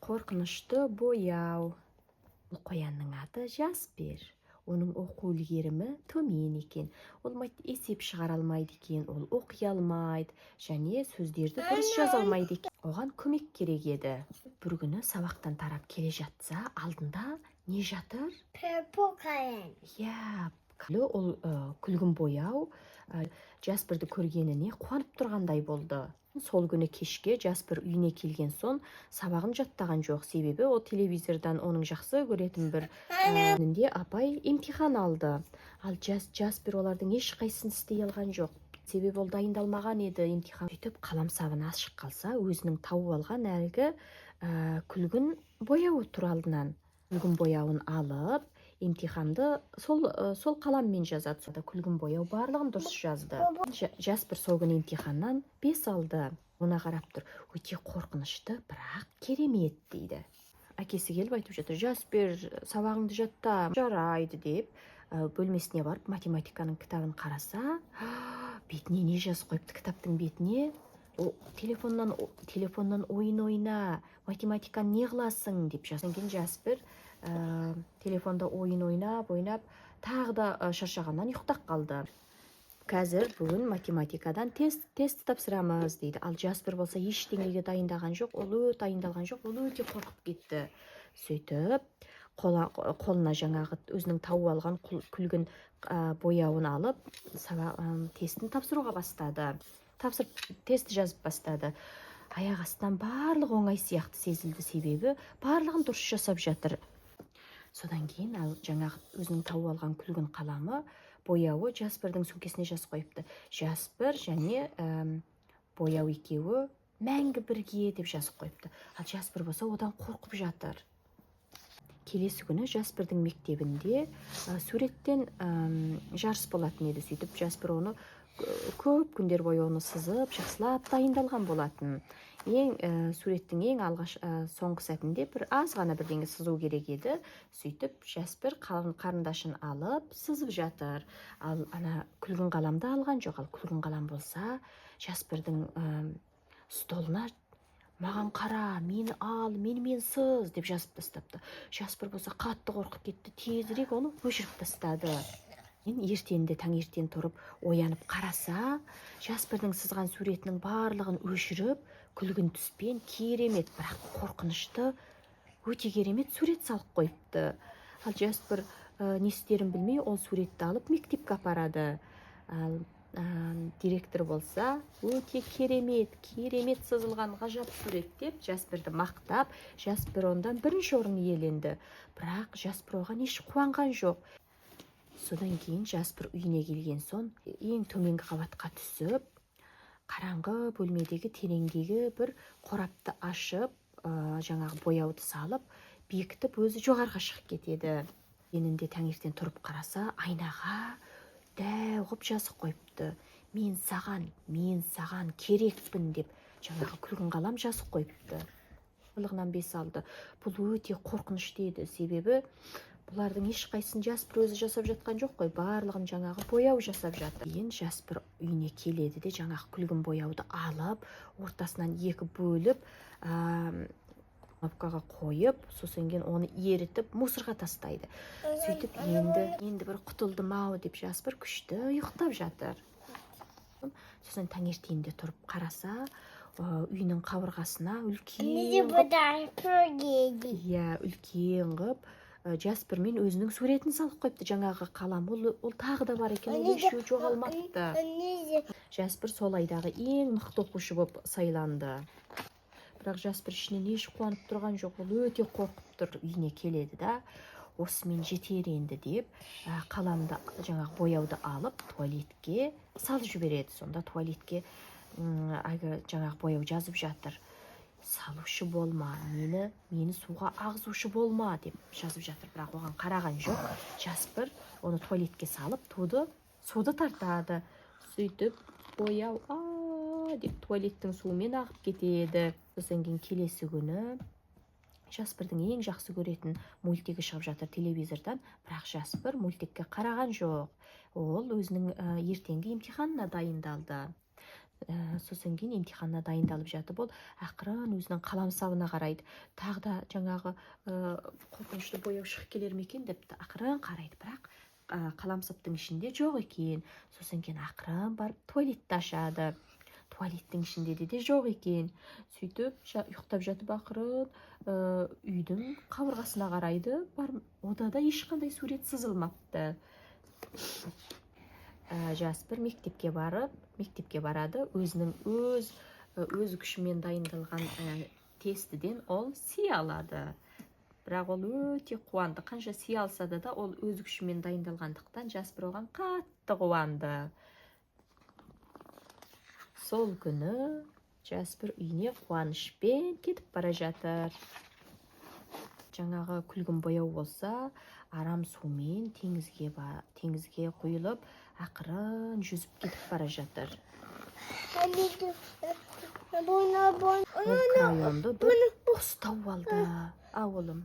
Қорқынышты бояу. Бұл қоянның аты Жаспер. Оның оқу үлгерімі төмен екен. Ол есеп шығара алмайды екен, ол оқи алмайды және сөздерді дұрыс жаза алмайды екен. Оған көмек керек еді. Бір күні сабақтан тарап келе жатса, алдында не жатыр? Purple қалам. Иә, ол күлгін бояу. Жасперді көргеніне қуанып тұрғандай болды. Сол күні кешке Жаспер үйіне келген соң сабағын жаттаған жоқ, себебі ол телевизордан оның жақсы көретін бір күнінде апай емтихан алды. Ал Жаспер олардың ешқайсысын істей алған жоқ, себебі ол дайындалмаған еді емтихан. Сөйтіп қалам сабын ашып қалса, өзінің тауып алған әлгі күлгін бояуы тұр алдынан. Күлгін бояуын алып, емтиханды сол қаламмен жазады. Сонда күлгін бояу барлығын дұрыс жазды. Жаспер сол күні емтиханнан 5 алды. Ona қарап тұр: «Өте қорқынышты, бірақ керемет», – дейді. Әкесі келіп айтып жатыр: «Жаспер, сабағыңды жатта». «Жарайды», – деп бөлмесіне барып, математиканың кітабын қараса, бетіне не жазып қойыпты кітаптың бетіне? О, «Телефоннан ойын ойна, математиканы не қыласың?» – деп жазған. Кейін Жаспер телефонда ойын ойнап ойнап тағы да шаршағаннан ұйықтап қалды. «Қазір бүгін математикадан тест тапсырамыз», – дейді. Ал Жаспер болса ештеңеге дайындаған жоқ, ол өте дайындалған жоқ, ол өте қорқып кетті. Сөйтіп қолына жаңағы өзінің тауып алған күлгін бояуын алып, сабақ, тестін тапсыруға бастады. Тапсырып, тест жазып бастады. Аяқ астынан барлығы оңай сияқты сезілді, себебі барлығын дұрыс жасап жатыр. Содан кейін ал жаңағы өзінің тауып алған күлгін қаламы, бояуы Жаспердің сөмкесіне жазып қойыпты: «Жаспер және бояу екеуі мәңгі бірге», – деп жазып қойыпты. Ал Жаспер болса одан қорқып жатыр. Келесі күні Жаспердің мектебінде суреттен жарыс болатын еді. Сөйтіп Жаспер оны көп күндер бойы оны сызып, жақсылап дайындалған болатын. Ең суреттің ең алғаш соңғы сәтінде бір аз ғана бірдеңе сызу керек еді. Сөйтіп Жаспер қарындашын алып сызып жатыр. Ал ана күлгін қаламды алған жоқ. Ал күлгін қалам болса Жаспердің столына «Маған қара, мені ал, менімен сыз» деп жазып тастапты. Жаспер болса қатты қорқып кетті, тезірек оны өшіріп тастады. Ертеңінде таңертең тұрып оянып қараса, Жаспердің сызған суретінің барлығын өшіріп, күлгін түспен керемет, бірақ қорқынышты, өте керемет сурет салып қойыпты. Ал Жаспер не істерін білмей, ол суретті алып мектепке апарады. Ал директор болса: «Өте керемет, керемет сызылған ғажап сурет», – деп Жасперді мақтап, Жаспер ондан бірінші орын иеленді. Бірақ Жаспер оған еш қуанған жоқ. Содан кейін Жаспер үйіне келген соң ең төменгі қабатқа түсіп, қараңғы бөлмедегі тереңдегі бір қорапты ашып, жаңағы бояуды салып, бекітіп, өзі жоғарыға шығып кетеді. Енінде таңертең тұрып қараса, айнаға дәу қылып жазып қойыпты: «Мен саған, мен саған керекпін», – деп жаңағы күлгін қалам жазып қойыпты. Барлығынан 5 алды. Бұл өте қорқынышты еді, себебі бұлардың ешқайсысын Жаспер өзі жасап жатқан жоқ қой, барлығын жаңағы бояу жасап жатыр. Кейін Жаспер үйіне келеді де, жаңағы күлгін бояуды алып, ортасынан екі бөліп, кнопкаға қойып, сосын кейін оны ерітіп, мусорға тастайды. Сөйтіп енді бір құтылдым ау деп Жаспер күшті ұйықтап жатыр. Сосын таңертеңінде тұрып қараса, үйінің қабырғасына үлкен Не қылып буду. Иә, үлкен қылып Жаспер мен өзінің суретін салып қойыпты жаңағы қалам. Ол тағы да бар екен, ол еш жоғалмапты. Жаспер сол айдағы ең мықты оқушы болып сайланды. Бірақ Жаспер ішінен еш қуанып тұрған жоқ, ол өте қорқып тұр. Үйіне келеді да, «Осымен жетер енді» деп, қаламды, жаңағы бояуды алып, туалетке салып жібереді. Сонда туалетке әлгі жаңағы бояу жазып жатыр: «Салушы болма мені, мені суға ағызушы болма», – деп жазып жатыр. Бірақ оған қараған жоқ Жаспер. Оны туалетке салып, суды тартады. Сөйтіп бояу «а» деп туалеттің суымен ағып кетеді. Сосын кейін келесі күні Жаспердің ең жақсы көретін мультигі шығып жатыр телевизордан. Бірақ Жаспер мультикке қараған жоқ, ол өзінің ертеңгі емтиханына дайындалды. Сосын кейін емтиханына дайындалып жатып, ол ақырын өзінің қаламсабына қарайды. Тағы да жаңағы қорқынышты бояу шығып келер ме екен деп ақырын қарайды, бірақ қаламсаптың ішінде жоқ екен. Сосын кейін ақырын барып туалетті ашады, туалеттің ішінде де жоқ екен. Сөйтіп ұйықтап жатып ақырын үйдің қабырғасына қарайды, бар ода да ешқандай сурет сызылмапты. Жаспер мектепке барып, мектепке барады. Өзінің өз күшімен дайындалған тестіден ол C алады, бірақ ол өте қуанды. Қанша C алса да ол өз күшімен дайындалғандықтан, Жаспер оған қатты қуанды. Сол күні Жаспер үйіне қуанышпен кетіп бара жатыр. Жаңағы күлгін бояу болса, арам сумен теңізге құйылып, ақырын жүзіп кетіп бара жатыр. Bunu, bunu, Ол крайонды бір құс тауып алды. А, оғлым.